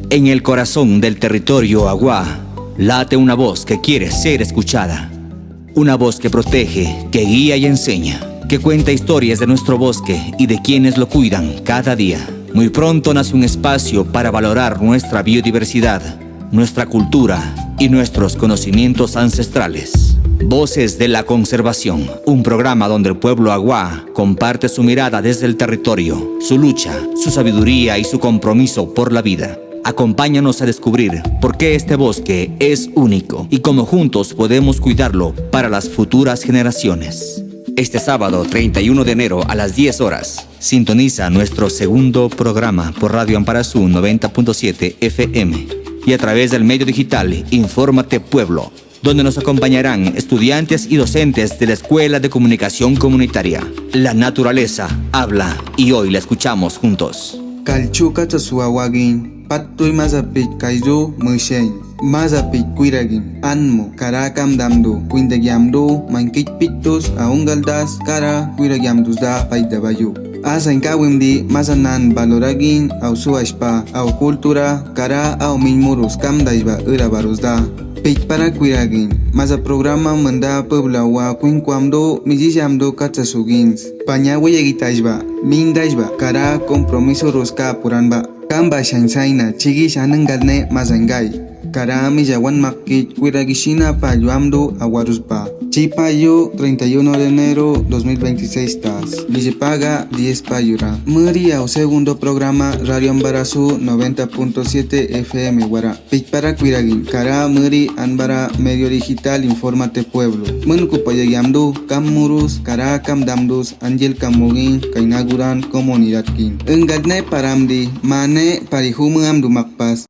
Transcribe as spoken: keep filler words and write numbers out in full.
En el corazón del territorio Awa late una voz que quiere ser escuchada. Una voz que protege, que guía y enseña, que cuenta historias de nuestro bosque y de quienes lo cuidan cada día. Muy pronto nace un espacio para valorar nuestra biodiversidad, nuestra cultura y nuestros conocimientos ancestrales. Voces de la Conservación, un programa donde el pueblo Awa comparte su mirada desde el territorio, su lucha, su sabiduría y su compromiso por la vida. Acompáñanos a descubrir por qué este bosque es único y cómo juntos podemos cuidarlo para las futuras generaciones. Este sábado treinta y uno de enero a las diez horas, sintoniza nuestro segundo programa por Radio Amparasu noventa punto siete F M y a través del medio digital Infórmate Pueblo, donde nos acompañarán estudiantes y docentes de la Escuela de Comunicación Comunitaria. La naturaleza habla y hoy la escuchamos juntos. Kalchuka tsa suwa wagin, pattui maza pit kaizu muishen, maza pit kuiragin, anmu, kara kamdamdu, kuindagiamdu, mankit pitus, aungaldas, kara kuiragiamdus da paida bayu. Asain kawimdi maza nan baloragin, au suwashpa, au kultura, kara au minmurus kamdaishba ura barus da. Pit para kuiragin, maza programa manda pueblo Awa kuinkuamdu, mijijamdu katsa sugins. Panya wiyagitaishba, mindaishba, kara compromiso ruska puranba. Kamba shainsaina, chigi shanangalne mazaingai. Kara mija wan makkit, kuiragi shina pa yuamdu awaruspa. Chipa yu treinta y uno de enero dos mil veintiséis tas. Miji paga diez pa yura. Miri au segundo programa Radio Ambarasu noventa punto siete F M wara. Pit para kuiragin, kara miri anbara medio digital Infórmate Pueblo. Mun kupayagiamdu, kammurus, kara kamdamdus, anjil kamugin, kainaguran, comunidad kin. Engadne paramdi, mane parihumu amdu makpas.